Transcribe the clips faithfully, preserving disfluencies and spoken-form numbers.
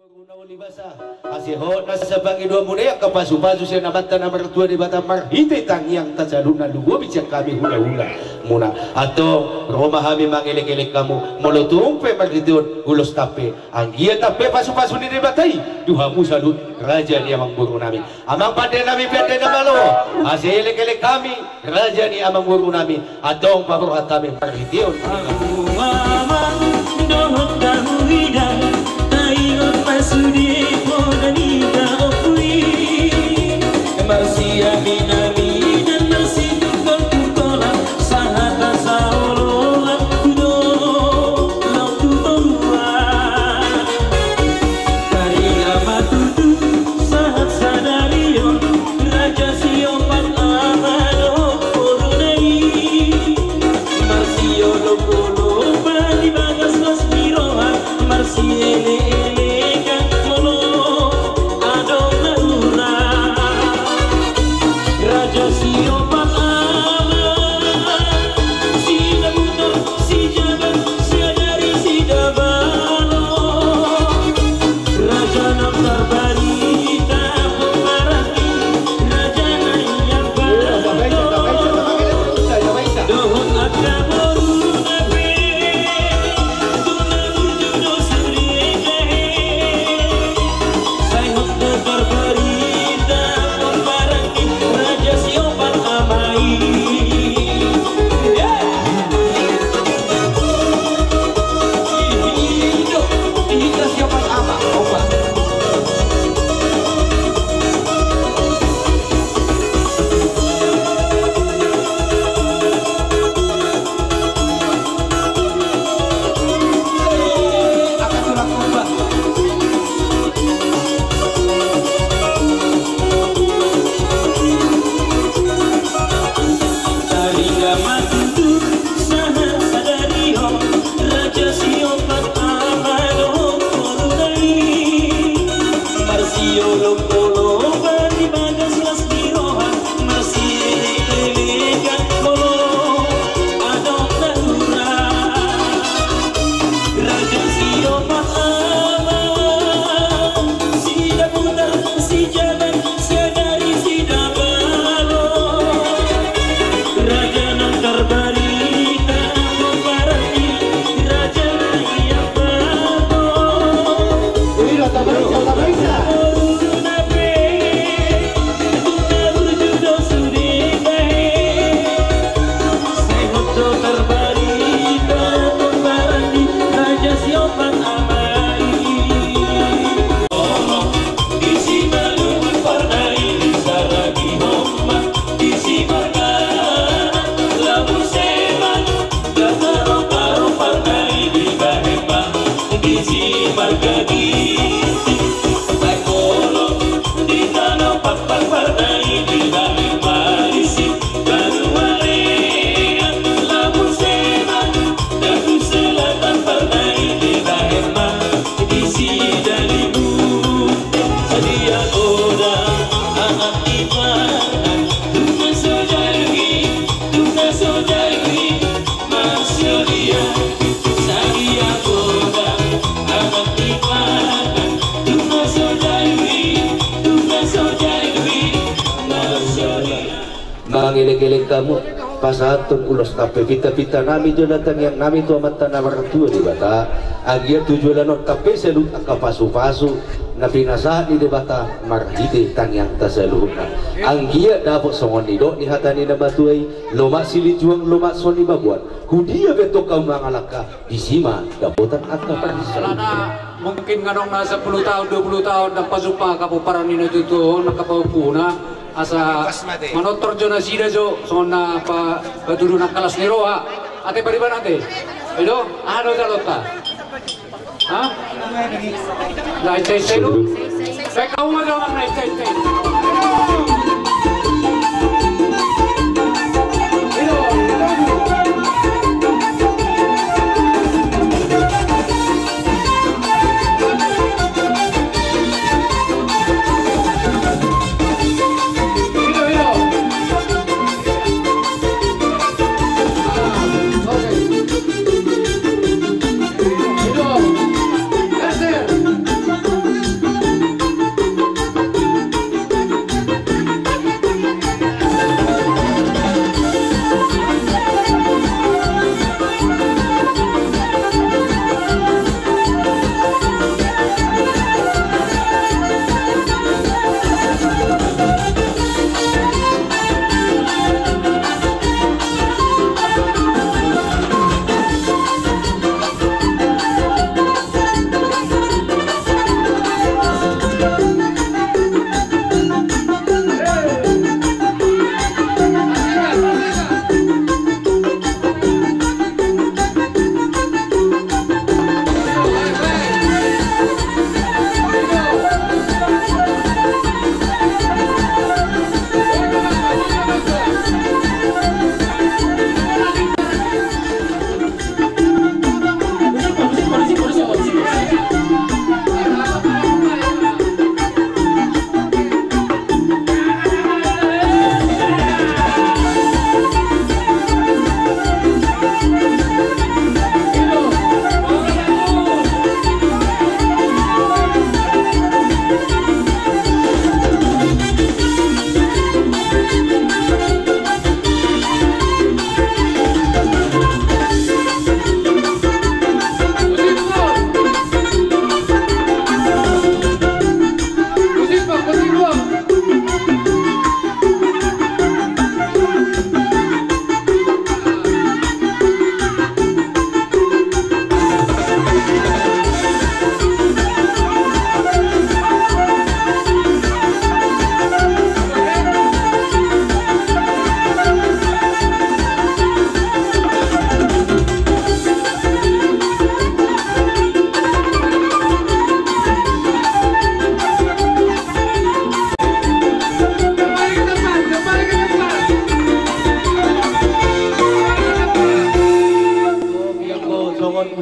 Asa hot nasa pangidoanmuna i angka pasupasu sian Amanta na martua Debata marhite tangiangta saluhutna, lumobi sian hami hulahula muna. Antong ro ma hami mangelekelek hamu, molo tung pe marhitehon ulos tampe, anggiat tampe pasupasu ni Debata i tu hamu saluhut raja ni amangboru nami. Amang pande nami, pande na malo, asa elekelek hami raja ni amangboru nami, antong paborhat hami marhitehon. Amang dohot hamu ida, taingot ma sude poda ni daohku i. Marsiaminaminan, marsitungkoltungkolan, sahat asa oloan, tu dolok tu toruan. Taringot ma tutu sahat sadari on, raja siopat ama dohot boruna i. Marsiolopolopan di bagas las ni roha, marsielekelek molo adong na hurang. Raja siopat ama, Sidabutar, Sijabat, Siadari, Sidabalo. Raja na tarbarita, Pomparan i, raja na iamban dohot angka boruna pe, tu na burju do sude tahe. Sai hot do tarbarita, Pomparan i, raja siopat ama i. Taringot ma tutu sahat sadari on, raja siopat ama dohot boruna i. Marsiolopolopan di bagas las ni roha, marsielekelek molo adong na hurang. Raja siopat ama, Sidabutar, Sijabat, Siadari, Sidabalo. Raja na tarbarita, Pomparan i, raja na iamban dohot. Ui, lo, tabaisa, tabaisa. Boruna pe, tu na burju do sude tahe. Sai hot do tarbarita, Pomparan i, raja siopat ama i. Disi ma luat parna i, disaragi hombar disi marga, lamu seman daparo-paro parna i, dibahen ma disi marga Ginting. Bahen bolon di tano pakpak parna i, dibahen ma disi banua lean, lamu seman datu selatan parna i, dibahen ma disi dalimu. Sadia godang anak dipangan, tu na so jalu i, tu na so jalu i, marsodia. Sadia godang anak dipangan, tu na so jalu i, tu na so jalu i, marsodia. Mangelekelek hamu, pasahathon ulos tampe, pintapinta nami do na tangiang nami tu Amanta na martua Debata. Anggiat tu joloan on tampe saluhut angka pasupasu na pinasahat ni Debata marhite tangiangta saluhutna. Anggiat dapot songon nidok ni hata ni na matua i, lomak silinjuang, lomak soni baboan. Hudia pe antong hamu mangalangka, disi ma dapotan angka parsisaotan. Alana mungkin nga adong na sapuluh taon, dua puluh taon ndang pajumpa angka pomparan ni na tutu on, angka pahompuna. Asa manortor jo nasida jo songon na pa-, patuduhon angka las ni roha. Ate pariban ate. I do, aha do jaloonta? Ha? Na icai-icai do. Baen hamu ma jo amang na icai-icai.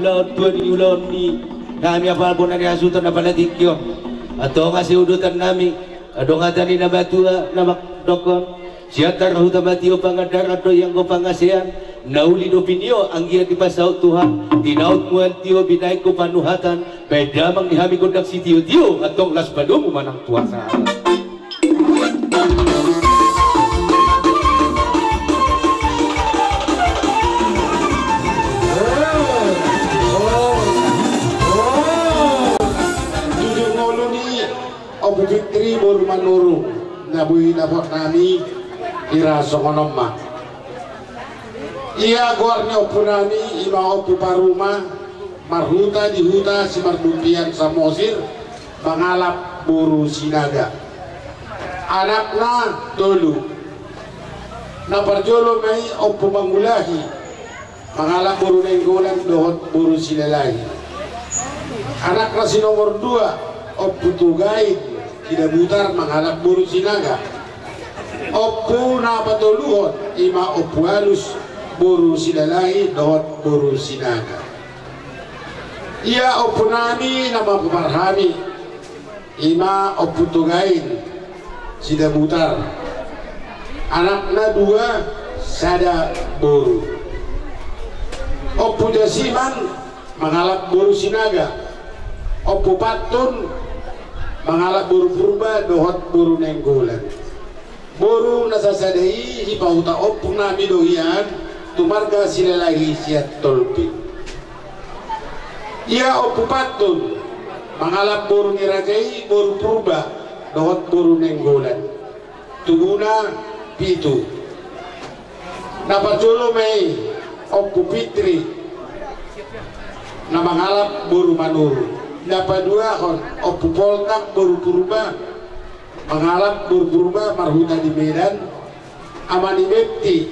Ulaon tua ni ulaon ni hami apala bona ni hasuhuton apala tingki on. Antong asa udotan nami, adong hata ni na matua na mandokkon: Siantar huta ma tio pangandaran do i anggo pangasean, na uli do pinio anggiat dipasaut Tuhan, tinautmu an tio binahen ho panuhatan, bahen damang di hami gondang sitiotio, antong las padomu manang tuasa. Jujur ngolu ni Ompu Fitri boru Manurung na boi dapot nami, ira songon on ma. Ia goar ni ompu nami i ma Ompu Paruma, marhuta di huta Simardumpian Samosir, mangalap boru Sinaga. Anakna tolu. Na parjolo ma i Ompu Mangulahi, mangalap boru Nainggolan dohot boru Silalahi. Anakna si nomor dua, Ompu Togain Sidabutar, mangalap boru Sinaga. Ompu na patoluhon i ma Ompu Alus boru Silalahi dohot boru Sinaga. Ia ompu nami na mampopar hami i ma Ompu Togain Sidabutar. Anakna dua, sada boru. Ompu Jasiman mangalap boru Sinaga. Ompu Pantun mangalap boru Purba dohot boru Nainggolan. Boru na sasada i dipahuta ompu nami do hian tu marga Silalahi sian Tolpi. Ia Ompu Pantun mangalap boru ni raja i boru Purba dohot boru Nainggolan. Tubuna pitu. Na parjolo ma i Ompu Fitri na mangalap boru Manurung. Na paduahon Ompu Poltak boru Purba, mangalap boru Purba marhuta di Medan. Ama ni Metti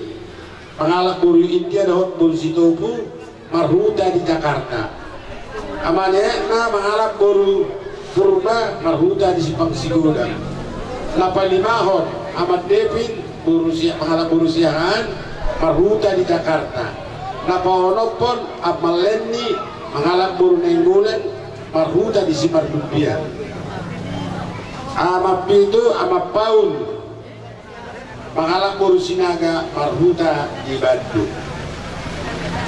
mangalap boru India dohot boru Sitopu, marhuta di Jakarta. Ama ni Etna mangalap boru Purba, marhuta di Simpang Sigodang. Na palimahon Ama Devin boru Sia-, mangalap boru Siahaan, marhuta di Jakarta. Na paonomhon Ama Lenny mangalap boru Nainggolan, marhuta di Simardumpian. Ama pitu Ama Paul mangalap boru Sinaga, marhuta di Bandung.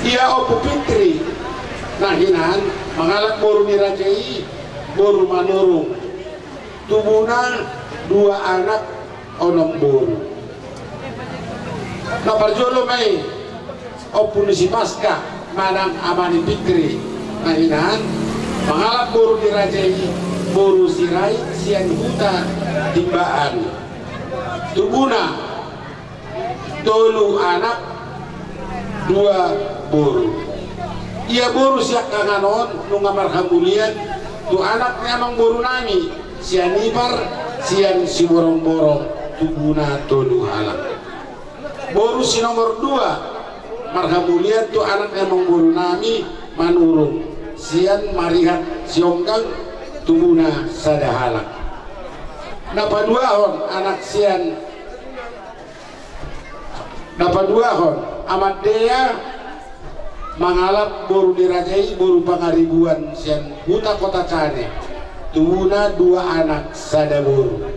Ia Ompu Fitri na hinan mangalap boru ni raja i boru Manurung. Tubuna dua anak, onom boru. Na parjolo ma i Ompu ni si Paska manang ama ni Fitri na hinan mangalap boru ni raja i boru Sirait sian huta Timbaan. Tubuna tolu anak, dua boru. Ia boru siangkangan on nunga marhamulian tu anak ni amangboru nami sian ipar sian Siborongborong, tubuna tolu halak. Boru si nomor dua marhamulian tu anak ni amangboru nami Manurung sian Marihat Sionggang, tubuna sada halak. Na paduahon anak sian Na paduahon, Ama Dea mangalap boru ni raja i boru Pangaribuan sian huta Kota Cane, tubuna dua anak sada boru.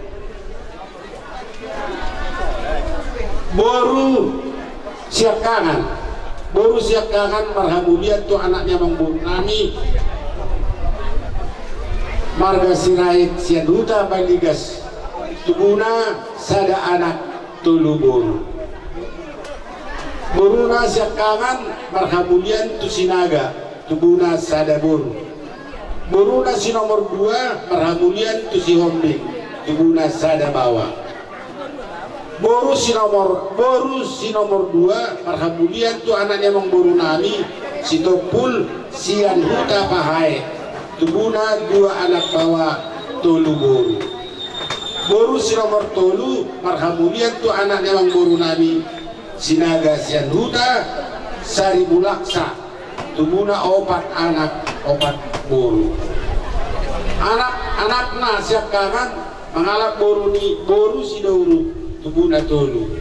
Boru siangkangan, boru siangkangan marhamulian tu anak ni amangboru nami marga Sirait sian huta Baligas, tubuna sada anak tolu boru. Boruna siangkangan marhamulian tu Sinaga, tubuna sada boru. Boruna si nomor dua marhamulian tu Sihombing, tubuna sada baoa. Boru si nomor, boru si nomor dua marhamulian tu anak ni amangboru nami Sitompul sian huta Pahae, tubuna dua anak baoa, tolu boru. Boru si nomor tolu marhamulian tu anak ni amangboru nami Sinaga sian huta Saribulaksa, tubuna opat anak, opat boru. Anak-anakna siangkangan mangalap boru ni boru Sidauruk, tubuna tolu.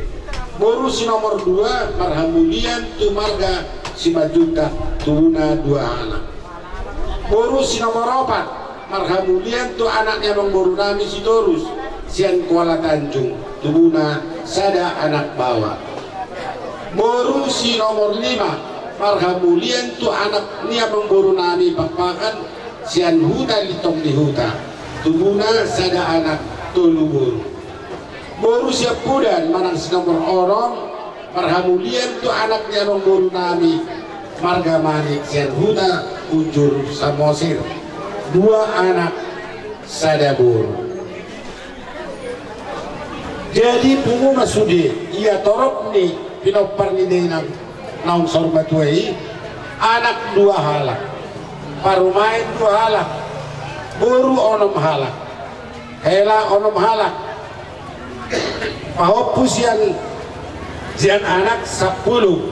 Boru si nomor dua marhamulian tu marga Simanjuntak, tubuna dua halak. Boru si nomor opat, marhamulian tu anak ni amangboru nami Sitorus, sian Kuala Tanjung, tubuna sada anak baoa. Boru si nomor lima, marhamulian tu anak ni amangboru nami Pakpakan, sian Huta Lintong ni Huta, tubuna sada anak tolu boru. Boru siampudan manang si nomor onom, marhamulian tu anak ni amangboru nami marga Manik sian Huta Unjur Samosir, dua anak sada boru. Jadi pungu ma sude ia torop ni pinompar ni dainang naung saur matua i, anak dua halak, parumaen dua halak, boru onom halak, hela onom halak, pahompu sian, sian anak sampulu,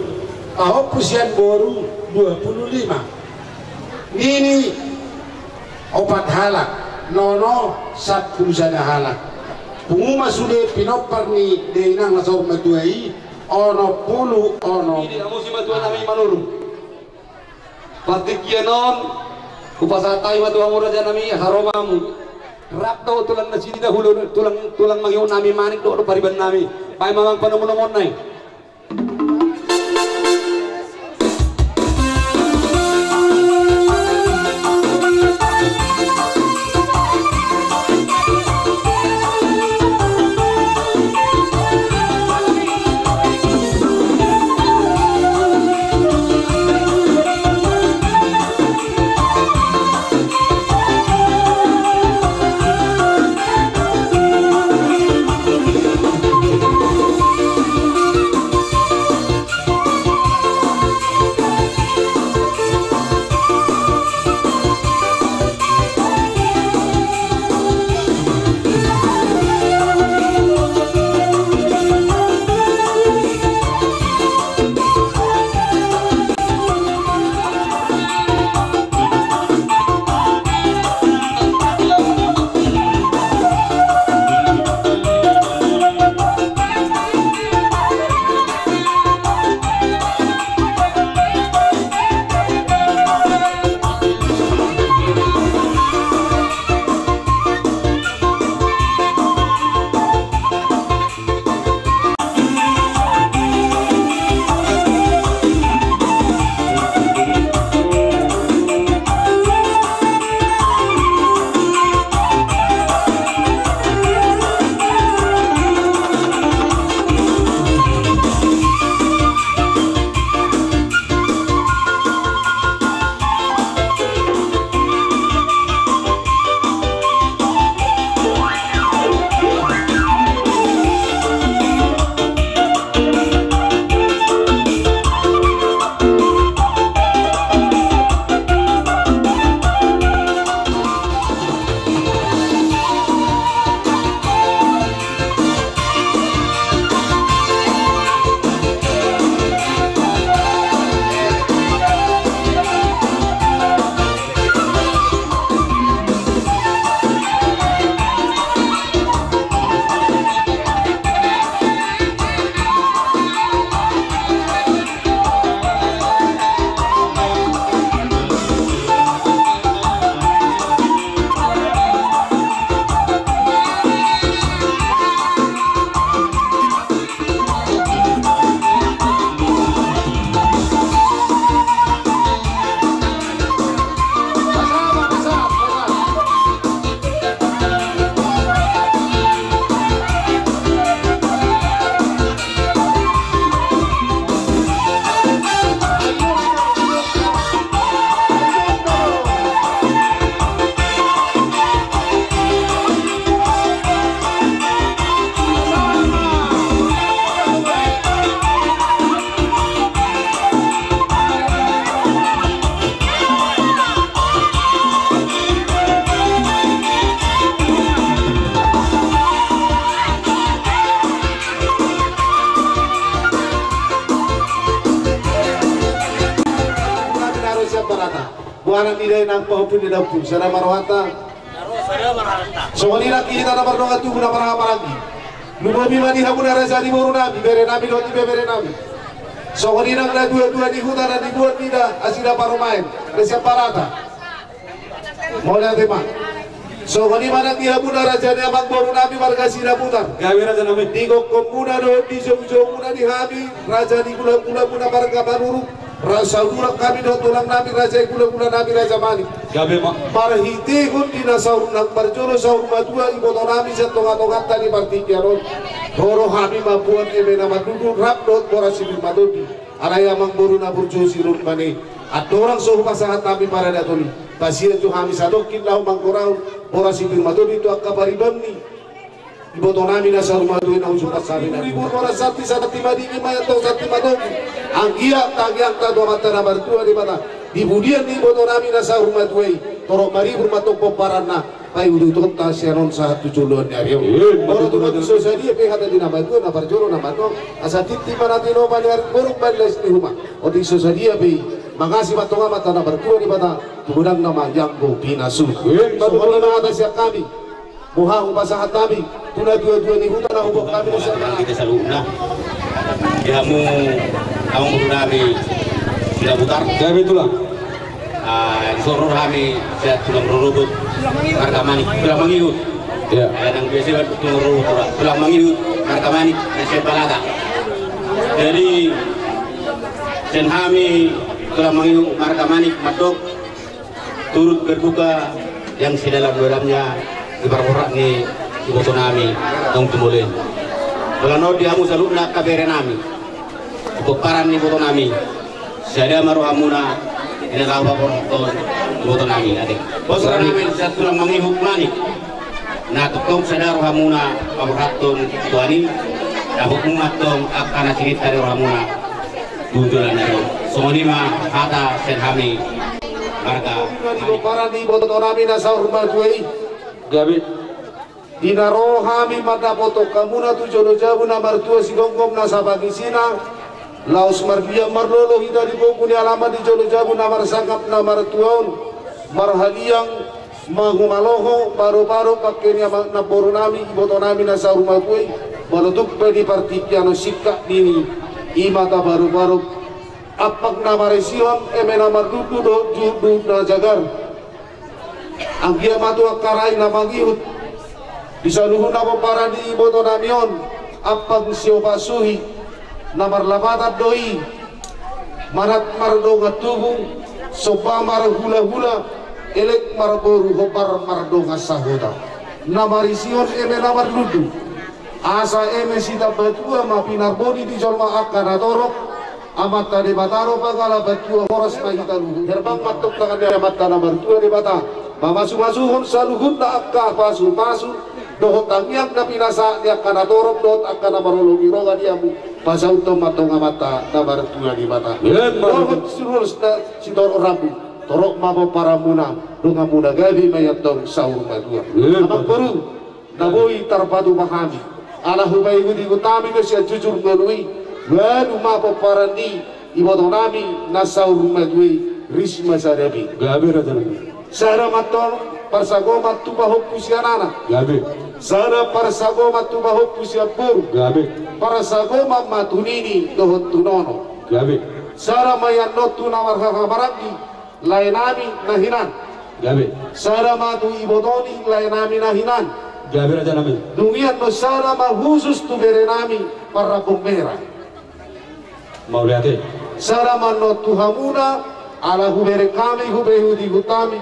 pahompu sian boru dua pulu lima, nini opat halak, nono sampulu sada halak. Pungu ma sude pinompar ni dainang na saur matua i, onom pulu onom. Di hamu simatua nami Manurung. Partingkian on hupasahat hami ma tu hamu raja nami, haromamu. Rap do tulang nasida, hula tulang, tulang mangihut nami Manik dohot pariban nami. Baen ma amang panomunomuonna i. Boanan ni dainang pahompu ni daompung, sada ma rohanta. Songon i nangkin hita na mardongan tubu na marhahamaranggi. Lumobi ma di hamuna raja ni boru nami, bere nami dohot ibebere nami. Songon i nang na dua-dua ni huta na dibuat ni da Asida Parumaen, Desa Parata. Mauliate ma. Songon i ma nang di hamuna raja ni amangborunami marga Sidabutar. Gabe raja nami. Di gokhonmuna dohot di joujoumuna di hami raja ni gulagula muna marga Manurung. Rasa uduran hami dohot tulang nami raja i gulagula nami raja Manik. Gabe ma. Marhitehon di na saur nang parjolo saur matua iboto nami sian tonga-tonganta di partingkian on. Ro do hami mamboan eme na mardudu rap dohot boras si pir matondi. Alai amangboru na burju sirut mane. Andorang so hupasahat hami paradaton i, pasian jo hami sadongkin laho manggorahon boras si pir matondi tu angka pariban ni iboto nami na saur matua i na husungkun hami na. Libur boras santi, santi madingin ma i antong santi matogu. Anggiat tangiangta tu Amanta na martua Debata. Di pudian ni iboto nami na saur matua i torop maribur ma antong pomparanna. Paihuthon ta sian on sahat tu joloan ni ari on. Molo tung so sadia pe hata ni na matua na parjolo na mandok, asa tintin ma na tinopa ni ari boruk baen las ni huma. Otik so sadia pe i, mangasi ma antong Amanta na martua Debata, tu godangna ma i anggo pinasuna. Songon i ma hata sian hami. Boha hupasahat hami tu na dua-dua ni huta na huboan hami na sahat. Di hamu amangboru nami Sidabutar. Gabe tulang. Ah, dison ro hami sian tulang rorobot marga Manik, tulang mangihut. Ia. Nang biasa iba tulang rorobot, tulang mangihut marga Manik, na sian Balata. Jadi sian hami tulang mangihut marga Manik mandok, turut berduka yang sedalam-dalamnya di parhorasan ni iboto nami naung tumoloi. Molo di hamu saluhutna angka bere nami, pomparan ni iboto nami, sada ma rohamuna di na laho paborhathon iboto nami ate. Bosra nami sian tulang mangihut Manik, na tongtong sada rohamuna paborhathon Tuhan i. Dapot muna antong angka na sininta ni rohamuna tu joloan ni ari on. Songon i ma hata sian hami marga Manik. Pomparan ni iboto nami na saur matua i. Gabe. Di na ro hami mandapothon hamuna tu jolo jabu na martua sigomgom na sapangisina, laos marliat marlolo hita di gogo ni alaman di jolo jabu na marsangap na martua on, marhaliang mangumaloho barobaro pangke ni amang namboru nami iboto nami na saur matua i, molo tung pe di partingkian on singkat nini, i ma tabarobaro. Ampak na marisihon eme na mardudu dohot juhut na jagar. Anggiat ma tu angka rai na mangihut di saluhutna pomparan ni iboto nami on, ampak siopat suhi na marlapatan do i, manat mardongan tubu, somba marhulahula, elek marboru, hombar mardongan sahuta. Na marisihon eme na mardudu. Asa eme sitamba tua ma pinarboni di jolma angka na torop, Amanta Debata do pangalapan tua, horas ma hita luhut. Herbang ma antong tangan ni Amanta na martua Debata, mamasumasuhon saluhutna angka pasupasu dohot tangiang na pinasahat ni angka na torop dohot angka na maroloi roha di hamu. Pasauthon ma antong Amanta na martua Debata. Dohot sirulos na sitorop rambu, torop ma pomparanmuna, donganmuna gabe ma i antong saur matua. Amangboru. Na boi tarpatupa hami, ala hupaihutihut hami do sian jujur ngolu i. Ngolu ma pomparan ni iboto nami na saur matua i, ris ma sada be. Gabe raja nami. Sada ma antong parsagoman tu pahompu sian anak. Gabe. Sada parsagoman tu pahompu sian boru. Gabe. Parsagoman ma tu nini dohot tu nono. Gabe. Sada ma i annon tu na marhahamaranggi, lae nami na hinan. Gabe. Sada ma tu iboto ni lae nami na hinan. Gabe raja nami. Dung i annon sada ma husus tu bere nami Parrambong Mera. Mauliate. Sada ma annon tu hamuna, ala hubereng hami, hupaihutihut hami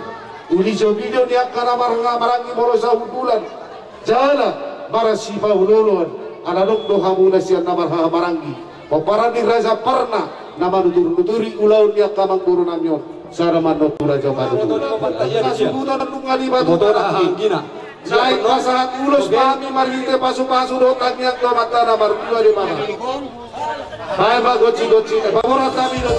uli jogidon ni angka na marhahamaranggi molo sahundulan. Jala marsipaolooloan, ala adong do hamuna sian na marhahamaranggi. Pomparan ni Raja Parna na manuturnuturi ulaon ni angka amangboru nami on. Sada ma annon tu Raja Panutu. Pasupasu nunga di batu. Naeng pasahat ulos ma hami marhite pasupasu dohot tangiang tu Amanta na martua Debata. Baen ma gonsi-gonsi, eh, paborat hami do.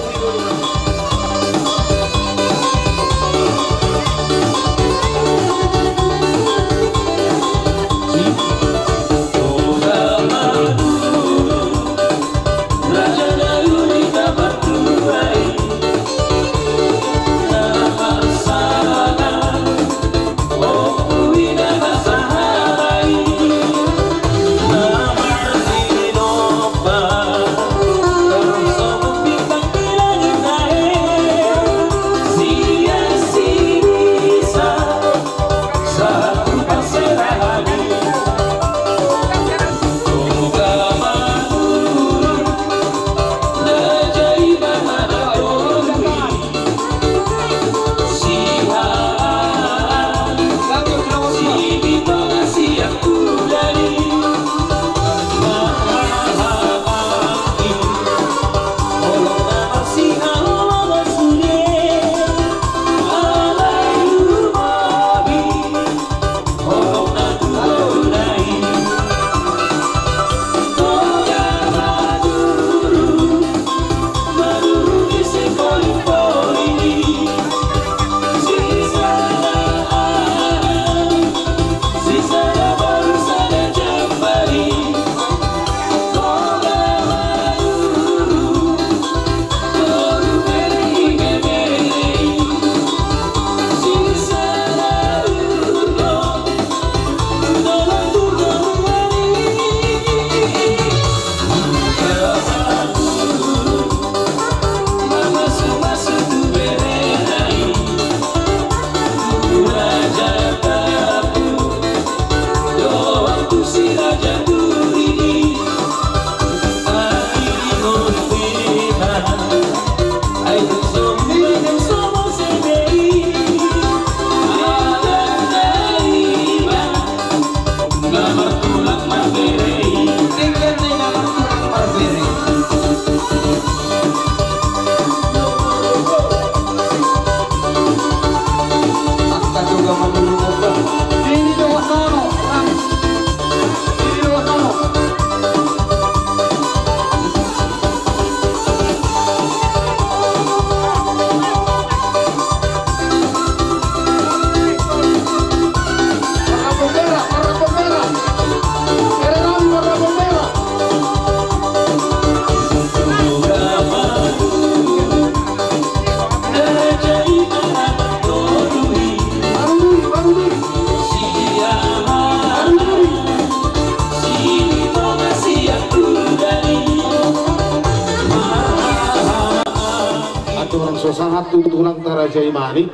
Orang so sahat tu tulang ta raja i mani.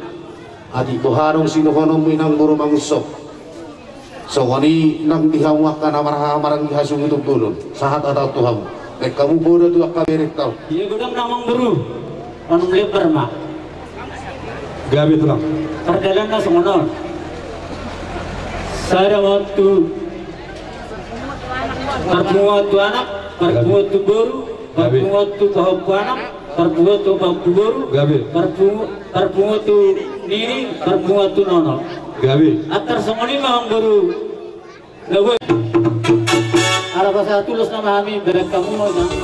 Atik boha adong sidohononmu inang boru Mangunsong. Songon i nang di hamu angka na marhaha maranggi hasuhuton bolon. Sahat hata tu hamu. Baen hamu poda tu angka berenta. Ia godang na amang boru. Onom lembar ma. Gabe tulang. Pardalanna songon on. Sada ma tu parpunguan tu anak, parpunguan tu boru, parpunguan tu pahompu anak, parpunguan tu pahompu boru, gabe. Parpungu-, parpunguan tu nini, parpunguan tu nono. Gabe. Antar songon i ma amang boru. Gabe. Ala pasahat ulos nama hami, berek kamu mau jangan.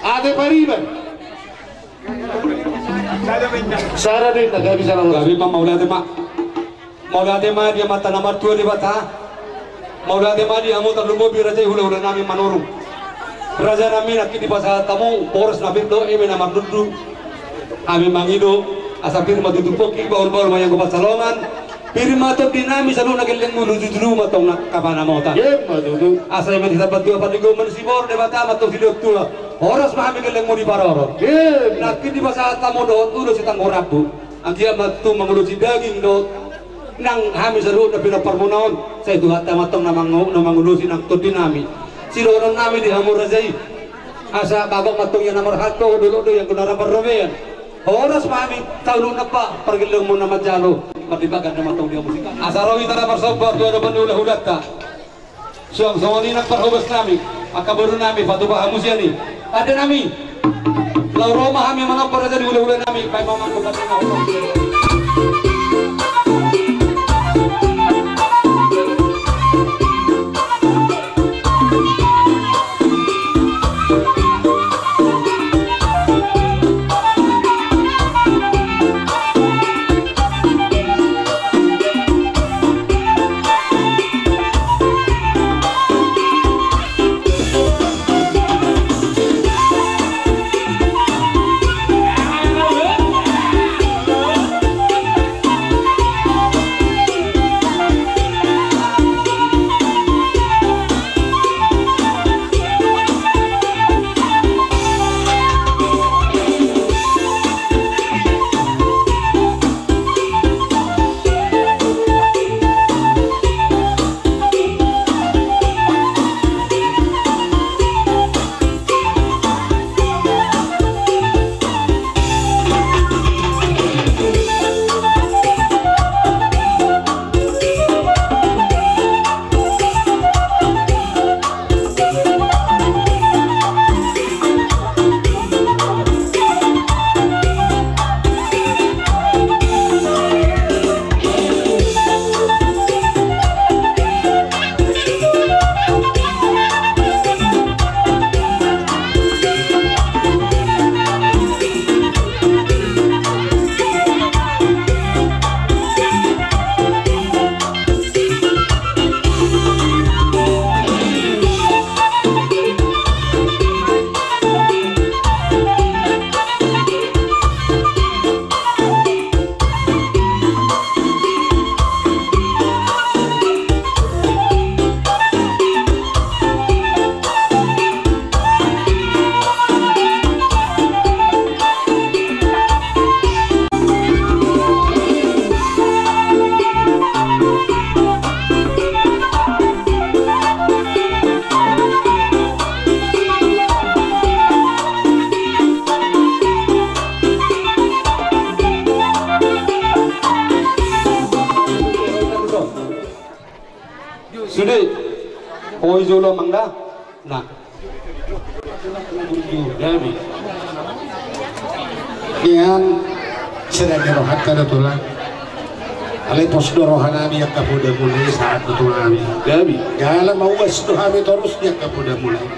Ate pariban. Sada do inna, gabe sada. Gabe ma, mauliate ma. Mauliate ma di Amanta na martua Debata. Mauliate ma di hamu tarlumobi raja i hula-hula nami Manurung. Raja nami, nangkin dipasahat hamu boras na pir do, eme na marnundu. Hami mangido asa pir ma tutu pongki, bahul-bahul ma ianggo pansalongan. Pir ma tondi nami saluhutna, gelleng molo jujulu ma tong na kapanamota. Asa eme di sabat tua parlinggoman siborok Debata ma tong silehon tua. Horas ma hami gelleng molo diparorot. Nangkin dipasahat hamu dohot ulos i tanggo rambu. Anggiat ma tung mangulosi daging dohot nang hami saluhutna pinamparmuna on, sai Tuhanta ma tong na mangu-, na mangulosi nang tondi nami. Sidohonon nami di hamu raja i, asa bagot ma tong ia na marhalto, dolok do ianggo na ra marrobean. Horas ma hami saluhutna pa-, pargellengmuna manjalo, marlipat ganda ma tong di hamu sika. Asa ro hita na marsomba tu adopan ni hula-hulanta. Suang songon i nang parhobas nami, angka boru nami, patupa hamu sian i. Ate nami, laho ro ma hami manompa raja di hula-hula nami, baen ma mangko patupa hamu. Sude. Oi, jolo, Amang, da. Nah. Gabe. Nian, sedang di rohanta da, Tulang. Alai pos do rohanami angka podamuna i sahat tu hami. Gabe. Jala mauas do hami torus di angka podamuna i.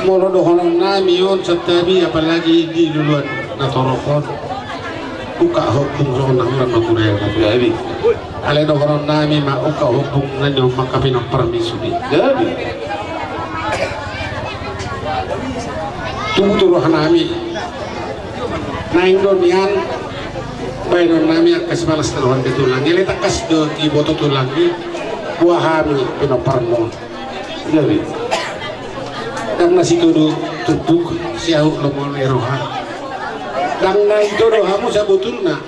Molo dohononnami on santabi, apalagi di luluan na torop on. Ungkap ombung songon na hurang ma turena. Gabe. Alai dohononnami ma ungkap ombung na nion ma angka pinomparmi sude. Gabe. Tubu tu rohanami. Naeng do nian baenonnami angka sibalas na roha ni Tulang i. Alai tangkas do diboto Tulang i, boha hami pinomparmon. Gabe. Ndang na sitodo turpuk, siaut lomo ni roha. Ndang na ito do hamu sabotulna.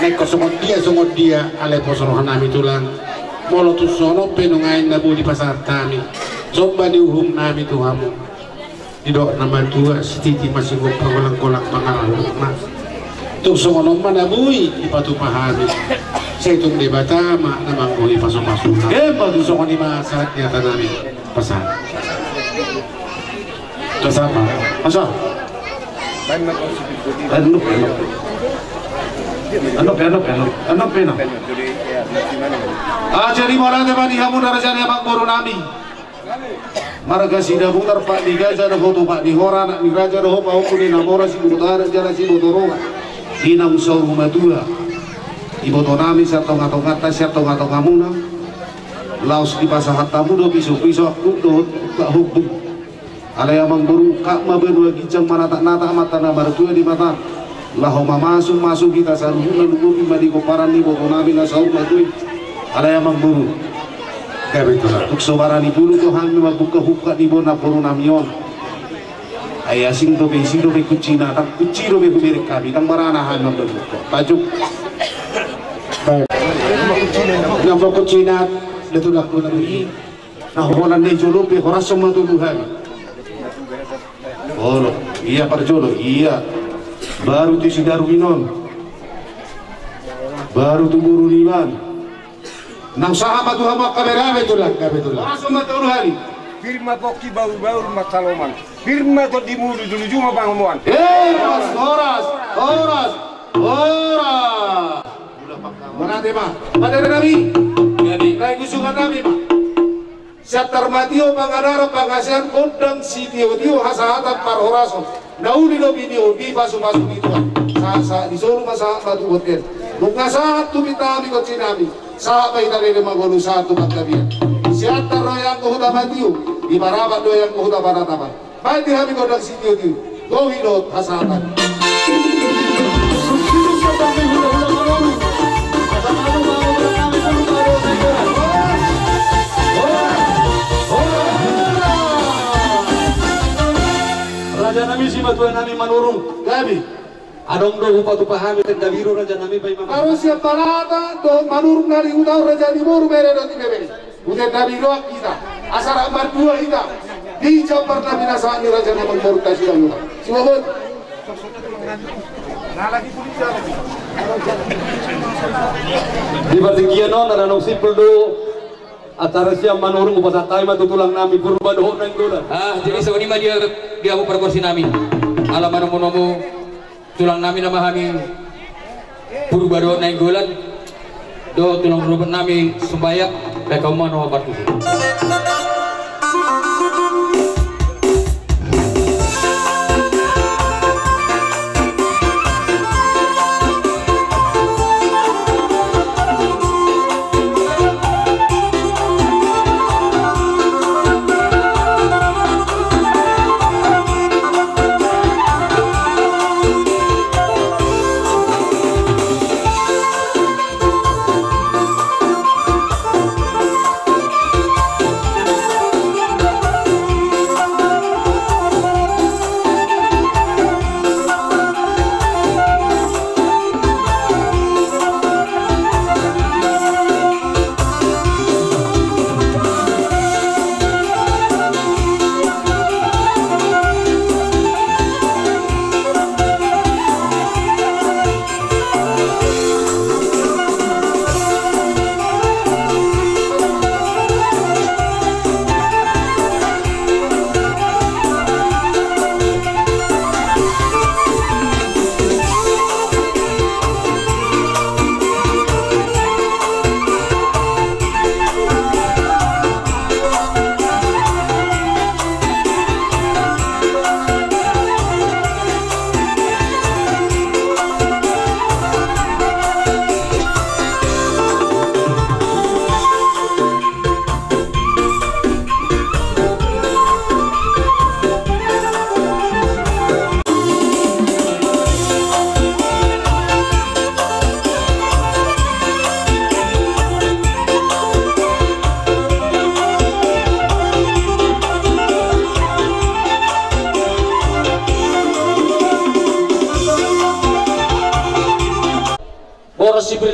Naeng songon dia, songon dia, alai pos rohanami, Tulang. Molo tung songon on pe nuaeng na boi dipasahat hami somba ni uhumnami tu hamu. Didok na matua, sititi ma sigompa, golanggolang pangarahutna. Tung songon on ma na boi dipatupa hami. Sai tung Debata ma na manggohi pasupasuna. Emma tutu, songon i ma sahat ni hatanami. Pasahat. Pasahat ma. Pasahat. Anop, anop. Anop, anop, anop. Anop, anop. Ah, jadi mauliate ma di hamu na raja ni amangborunami. Marga Sidabutar, Pak di Gaja dohot Pak di Hora, anak ni raja dohot pahompu ni na mora, siboto adat jala siboto roha. Di naung saur matua. Ibotonami sian tongatonganta, sian tongatongamuna. Laos dipasahat hamu do pisopiso, angkup dohot ungkap ombung. Alai amangboru, ungkap ma banua ginjang, manataknatak amanta na martua Debata. Laho mamasumasu hita saluhutna, lumobi ma di pomparan ni ibotonami na saur matua i. Alai amangboru, gabe, Tulang. Tung so barani bulu do hami mambuka ungkap ni bona borunami on. Ai asing dope, isi dope kuncina, ndang kunci dope hubereng hami, ndang barana hami mambuka. Pajuk. Baik. Ndang kuncina, da, Tulang, bona borunami. Na holan na di jolo pe, horas on ma tolu hali. Olo, ia parjolo, ia. Baru tu si Darwin on. Baru tu boru niba on. Naung sahat ma tu hamu angka bere, gabe, Tulang, gabe, Tulang. Horas on ma tolu hali. Pir ma pongki, bahulbahul ma saloman. Pir ma tondi, mulu tu luju ma pangomoan. Eh, horas, horas, horas. Mauliate ma. Paderenami. Jadi, rai gusungannami ma. Siantar ma tio, pangandaran, pangasean, gondang sitiotio, hasahatan, parhorason. Na uli dope i, dipasupasu ni Tuhan. Sahat, sahat ni solu ma, sahat ma tu bontean. Nunga sahat tu pintanami, gonsinami. Sahat ma hita leleng mangolu, sahat tu panggabean. Siantar do i anggo hutamatio, diparapat do i anggo hutapanatapan. Baen di hami gondang sitiotio, dohot hasahatan. Rajanami, simatuanami Manurung. Gabe. Adong do hupatupa hami tenda biru, rajanami, baen ma. Harus siap balata do Manurung na di huta on, raja ni boru, bere dohot ibebere. Hutenda biru hita, asa rap martua hita. Di jambar na binasahan ni raja ni amangborunta Sidabutar. Sibobot. Di partingkian on, na naung simpul do acara sian Manurung, hupasahat hami ma tu tulangnami Purba dohot Nainggolan. Ah, jadi songon i ma dia, dia, hamu pargonsinami. Ala manomunomu tulangnami nama hami Purba dohot Nainggolan, dohot tulang rorobotnami Sumbayang, baen hamu ma na partusi.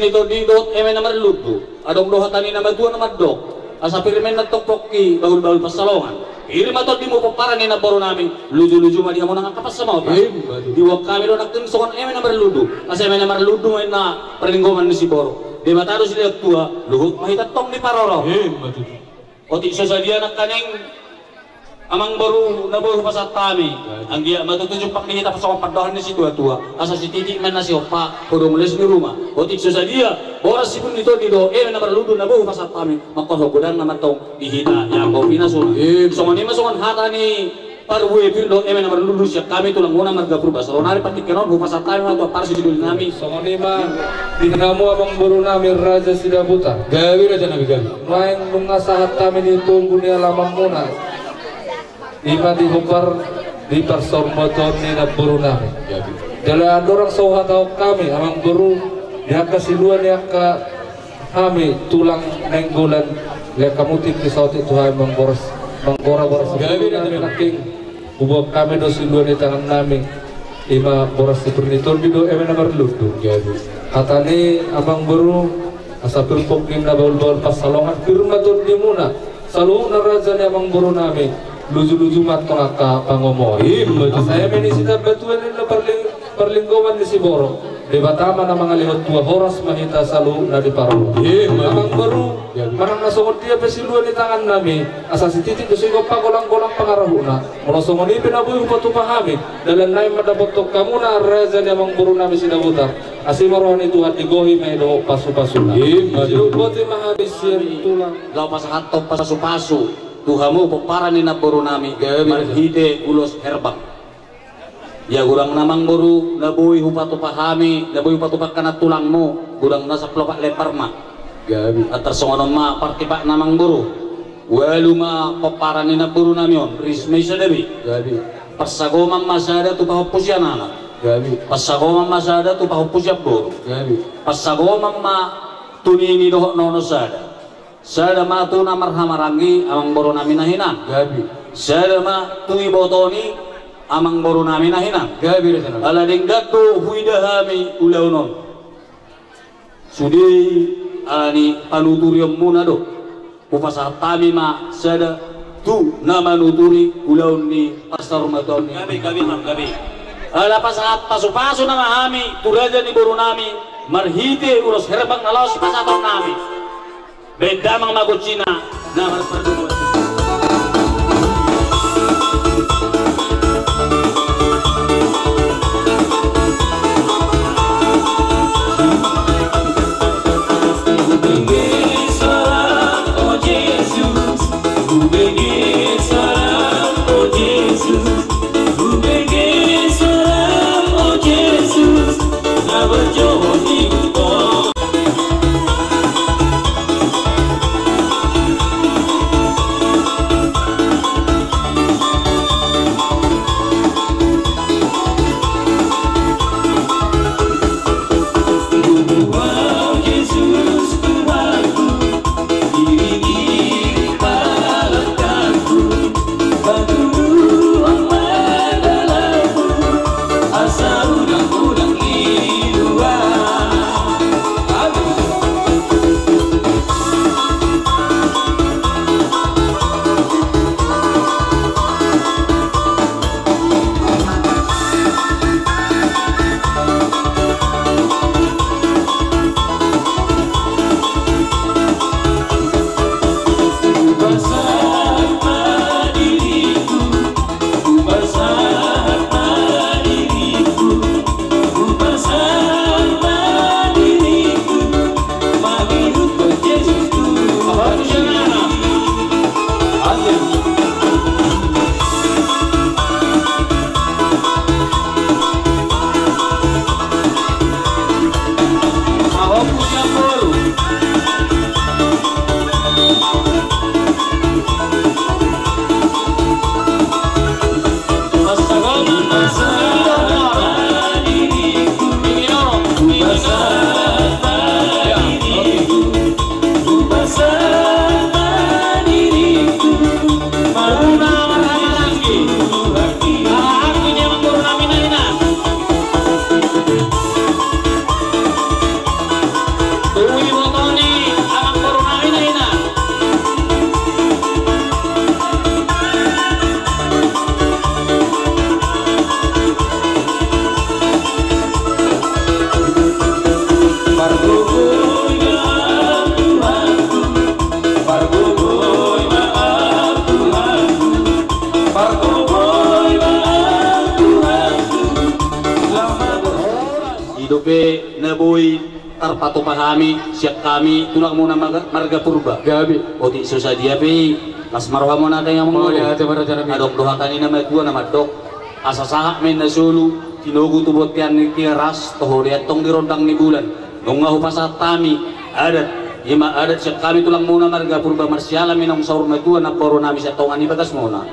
Tondi dohot eme na marlundu, adong do hata ni na matua na mandok: Asa pir ma inna tong pongki, bahulbahul pansalongan. Pir ma tondimu pomparan ni namboru nami, lujuluju ma di hamu nang angka pansamotan. Ima tutu. Diboan hami do nangkin songon eme na marlundu, asa eme na marlundu ma inna parlinggoman ni siborok. Debata do silehon tua, luhut ma hita tong diparorot. Ima tutu. Otik so sadia nangkaning amangboru na boi hupasahat hami. Anggiat ma tutu jumpang di hita songon pandohan ni situatua: Asa sititik ma inna sihompa, hudong les ni ruma. Otik so sadia boras sipir ni tondi dohot eme na marlundu na boi hupasahat hami, mangkorhon godangna ma tong di hita anggo pinasuna. Songon i ma songon hata ni parbue pir dohot eme na marlundu sian hami tulangmuna marga Purba. Saonari partingkian on hupasahat hami ma tu ampara sidoli nami. Songon i ma di hamu amangboru nami Raja Sidabutar. Gabe, raja nami, gabe. Nuaeng nunga sahat hami di togu ni alamanmuna, i ma di hombar di parsaurmatuaon ni namboru nami. Jala andorang so huhatahon hami amangboru, di angka silua ni angka hami tulang Nainggolan, di angka mutik di saotik tu hami manggoras, manggora boras. Gabe, raja nami, nangkin huboan hami do silua ni tangan nami, i ma boras sipir ni tondi dohot eme na marlundu. Gabe. Hata ni amangboru: Asa pir pongki inna, bahulbahul pansalongan. Pir ma tondimuna, saluhutna raja ni amangboru nami, lujuluju ma tong angka pangomoan. Ima tutu. Asa eme ni sitambatua ninna parling-, parlinggoman ni siborok, Debata ma na mangalehon tua, horas ma hita saluhutna diparorot. Ima tutu. Amangboru, manang na songon dia pe silua ni tangan nami, asa sititik do sihompa, golanggolang pangarahutna. Molo songon i pe na boi hupatupa hami dalan nami mandapothon hamuna, raja ni amangboru nami Sidabutar, asi ma roha ni Tuhan, digohi ma i dohot pasupasuna. Ima tutu. Sidok boti ma hami sian tulang. Laho pasahathon pasupasu tu hamu pomparan ni namboru nami, gabe, marhite ulos herbang. Ia godangna amangboru na boi hupatupa hami, na boi hupatupa angka nantulangmu, godangna sampulu opat lembar ma. Gabe. Antar songon on ma partipakna amangboru. Ualu ma pomparan ni namboru nami on, ris ma i sada be. Gabe. Pansagoman ma sada tu pahompu sian anak. Gabe. Pansagoman ma sada tu pahompu sian boru. Gabe. Pansagoman ma tu nini dohot nono sada. Sada ma tu na marhamaranggi amangboru nami na hinan. Gabe. Sada ma tu iboto ni amangboru nami na hinan. Gabe, raja nami. Ala denggan do huida hami ulaon on. Sude i ala ni panuturionmuna do, hupasahat hami ma sada tu na manuturi ulaon ni parsaurmatuaon ni. Gabe, gabe, amang, gabe. Ala pasahat pasupasu nama hami tu raja ni boru nami marhite ulos herbang na laos pasahaton nami. Baen damang ma gocina na marpardomuan. Pe na boi tarpatupa hami, sian hami tulangmuna marga, marga Purba. Gabe. Otik so sadia pe i, las ma rohamuna tangiangmuna. Mauliate ma raja nami. Adong do hata ni na matua na mandok: Asa sahat ma inna solu, tinogu tu bontean ni Tigaras, toho do i antong di rondang ni bulan. Nunga hupasahat hami adat, i ma adat sian hami tulangmuna marga Purba, marsiala ma i naung saur matua namboru nami sian tonga ni bagasmuna.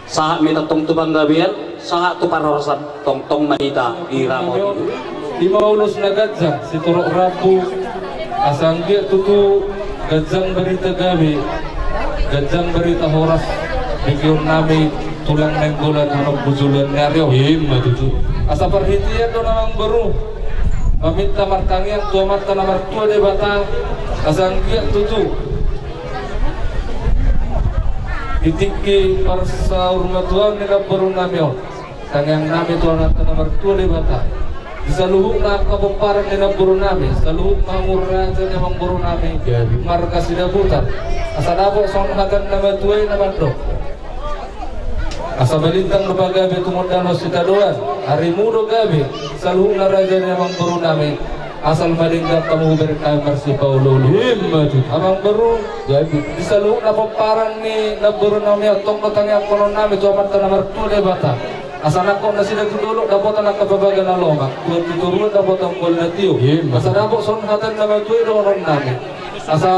Sahat ma hita antong tu panggabean, sahat tu parhorasan, tongtong ma hita di ramoti. I ma ulos na ganjang sitorop rambu, asa anggiat tutu ganjang barita gabe, ganjang barita horas, begeon nami tulang Nainggolan hanombo joloan ni ari on. I ma tutu. Asa parhitean do na amangboru maminta martangiang tu Amanta na martua Debata, asa anggiat tutu di tingki parsaurmatuaon ni namboru nami on, tangiang nami tu Amanta na martua Debata, di saluhutna angka pomparan ni namboru nami, saluhut ma hamu raja ni amangboru nami, gabe, marga Sidabutar, asa dapot songon hata ni na matua i na mandok: Asa balintang do pagabe tumundalhon sitadoan, arimu do gabe saluhutna raja ni amangboru nami. Asal ma denggan hamu, hubereng hami marsipaoloolo. I ma tutu. Amangboru, gabe, di saluhutna pomparan ni namboru nami on, tong do tangiangkonon nami tu Amanta na martua Debata, asa nangkok nasida tu dolok dapotan angka pabaga na lomak, tu aek tu toruan dapotan angka na tio. I ma tutu. Asa dapot songon hata ni na matua i dohonon nami: Asa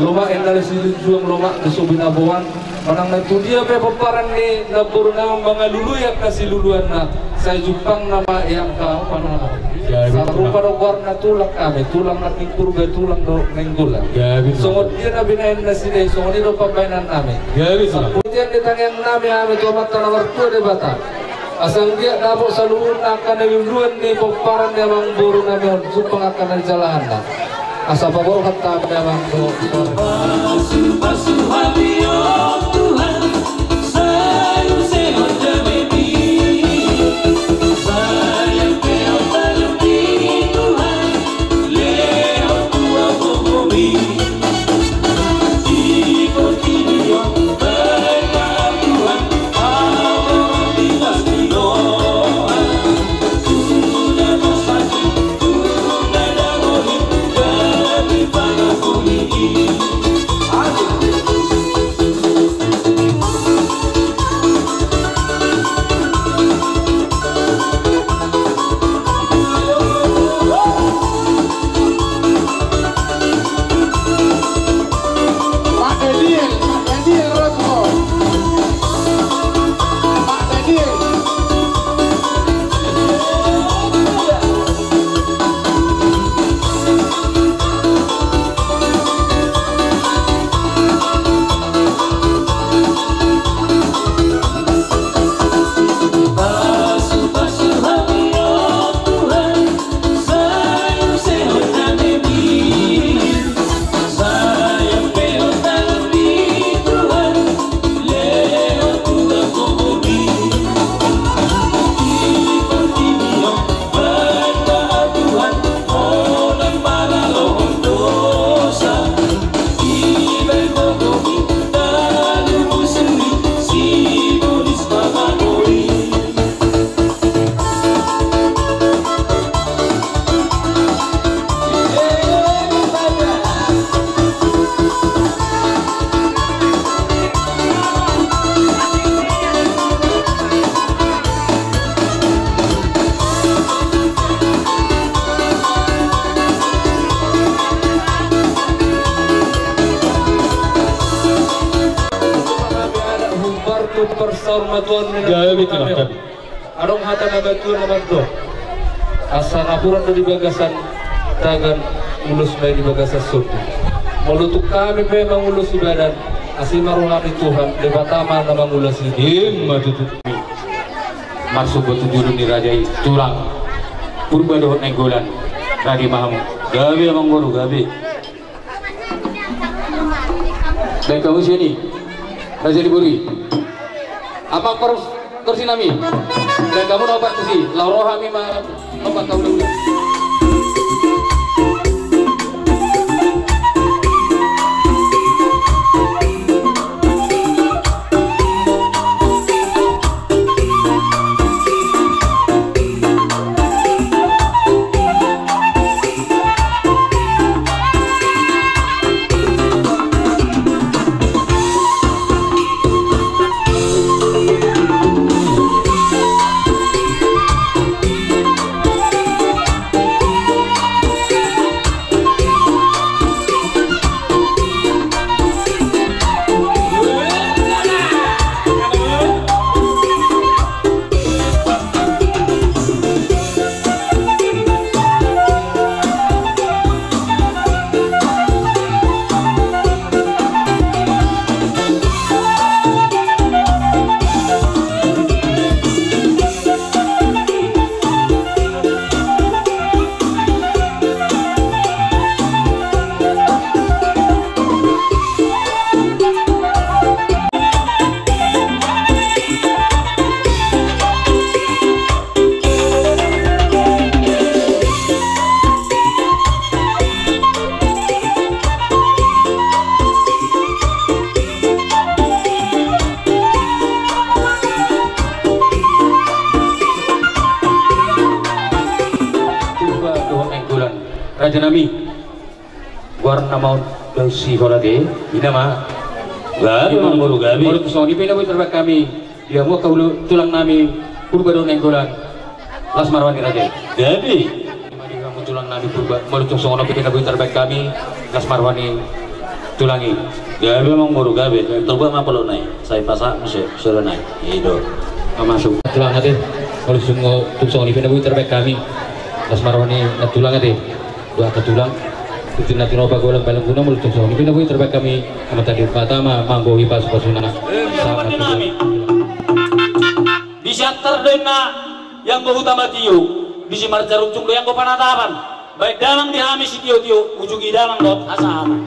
lomak inna di silinjuang, lomak di so binaboan, manang na tudia pe pomparan ni namboru nami on mangalului angka siluluanna, sai jumpangna ma i angka panganan. Gabe. Sarupa do goarna tulang hami, tulang nangkin Purba, tulang dohot Nainggolan. Gabe. Songon dia na binahen nasida i, songon i do pambahenan nami. Gabe. Sahat ma hita di tangiang nami hami tu Amanta na martua Debata, asa anggiat dapot saluhutna angka na niluluan ni pomparan ni amangboru nami on, jumpang angka na nijalahanna. Asa paborhat hami amang dohot. Pasu-pasu hami, o Tuhan, sai sehat damemi, sai hea talupi, Tuhan, lehon tu ahu gogomi. Adong hata na matua na mandok: Asa napuran do di bagasan dagan, ulos ma i di bagasan sondi. Molo tung hami pe mangulosi badan, asi ma roha ni Tuhan, Debata ma na mangulosi. I ma tutu. Marsomba tu julu ni raja i, tulang Purba dohot Nainggolan, rade ma hamu. Gabe amangboru, gabe. Baen hamu sian i, raja ni boru i. Amang partorsi nami, baen hamu na opat tusi, laho ro hami ma opat taon. Nami. Goarna ma on, dao si hola te, ina ma. Gabe, amangboru, gabe. Molo tung songon i pe na boi tarbaen hami di hamu angka tulang nami Purba dohot Nainggolan, las ma roha ni raja i. Gabe. Ima di hamu tulang nami Purba, molo tung songon on pe na boi tarbaen hami, las ma roha ni tulang i. Gabe, amangboru, gabe. Tarbuat ma polona i. Sai pasahat muse, sude nai. I do. Mamasuk. Tulang ate. Molo tung songon i pe na boi tarbaen hami, las ma roha ni nantulang ate. Dua angka tulang. Tutu na tinopa golang balang guna, molo tung songon i pe na boi tarbaen hami, amanta Debata ma manggohi pasupasuna. Sama tu nami. Di Siantar do inna ianggo huta Matio, di Simarjarujung do ianggo panatapan. Baen damang di hami sitiotio, ujungi damang dohot hasahatan.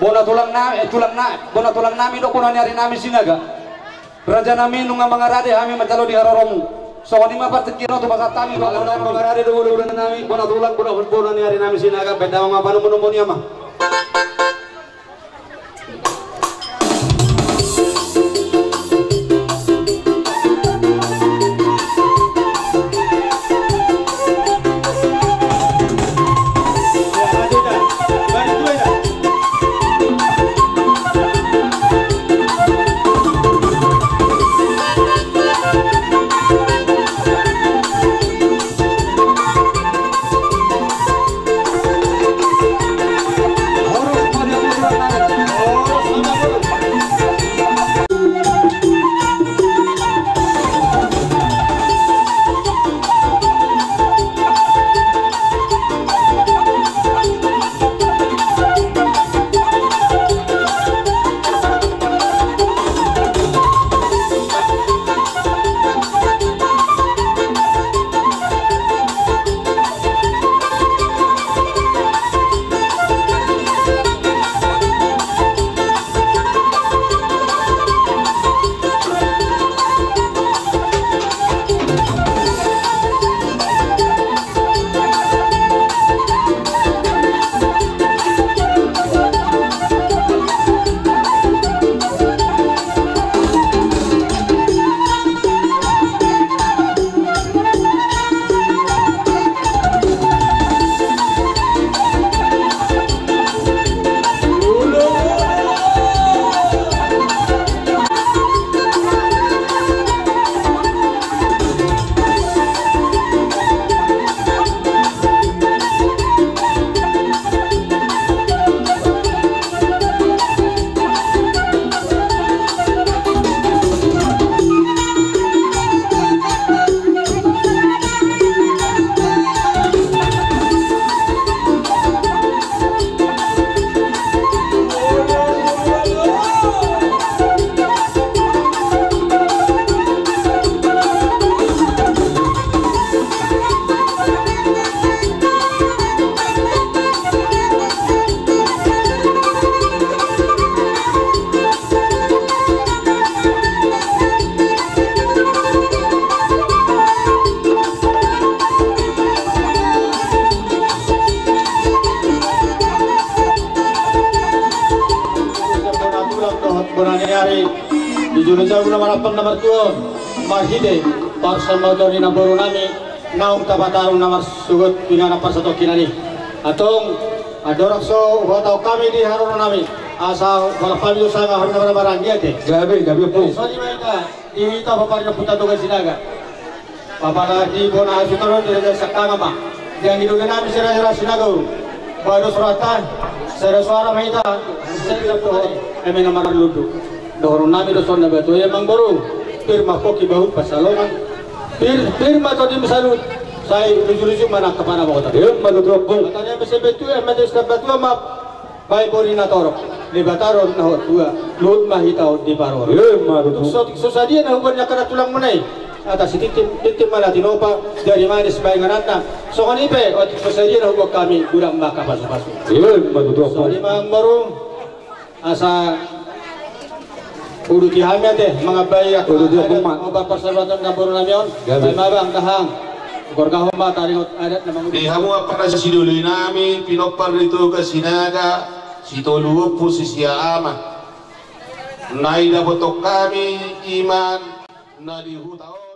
Bona tulang na, eh, tulang na, bona tulang nami dohot bona ni ari nami Sinaga. Raja nami, nunga mangarade hami manjalo di haroromu. Songon i ma partingkian on tu pasahat hami. Nunga mangarade do hula-hula nami, bona tulang, bona, bona ni ari nami Sinaga, baen damang ma panomu-nomu ni ama. Bona tulang dohot bona ni ari. Di jolo jabu na marampang na martua on, marhite parsamotan ni namboru nami, naung tapatarung na marsogot tu inganan parsatongkinan i. Antong, andorang so huhatahon hami di haroro nami, asa hualap hami do sanga hami na marhahamaranggi ate. Gabe, gabe, Ompung. Jadi songon i ma hita, di hita paparinapun Toga Sinaga. Apala di bona hasuhuton on di raja Sangkangan ma. Di anggi doge nami sira-sira Sinaga. Bados rohanta, sada suara ma hita. Sira dohot eme na marlundu. Dohonon nami do songon na batua i, amangboru. Pir ma pongki bahut pansalongan. Pir, pir ma tondi saluhut. Sai luju-luju ma nangkap anak mahkota. Ima tutu, Ompung. Hata ni eme Sianbatua, eme Sianbatua ma. Baen boni na torop, Debata do na hot tua, luhut ma hita on diparorot. Ima tutu. Tung so, tung so sadia na huboan ni angka na tulangmuna i. Asa sitintin, tintin ma na tinopa, jari manis ma ingananna. Songon i pe, otik so sadia na huboan hami, godang ma angka pasu-pasu. Ima tutu, Ompung. Songon i ma, amangboru, asa uduti hami ate, mangambai angka. Uduti, Ompung, ma. Obat parsauratan namboru nami on. Gabe. Baen ma, Abang, dahahang. Gorgahon ma taringot adat na mangudut. Di hamu angka na sidoli nami, pinompar ni Toga Sinaga, Sitolu Ompu, Sisia Ama. Na didapothon hami i ma na di huta on.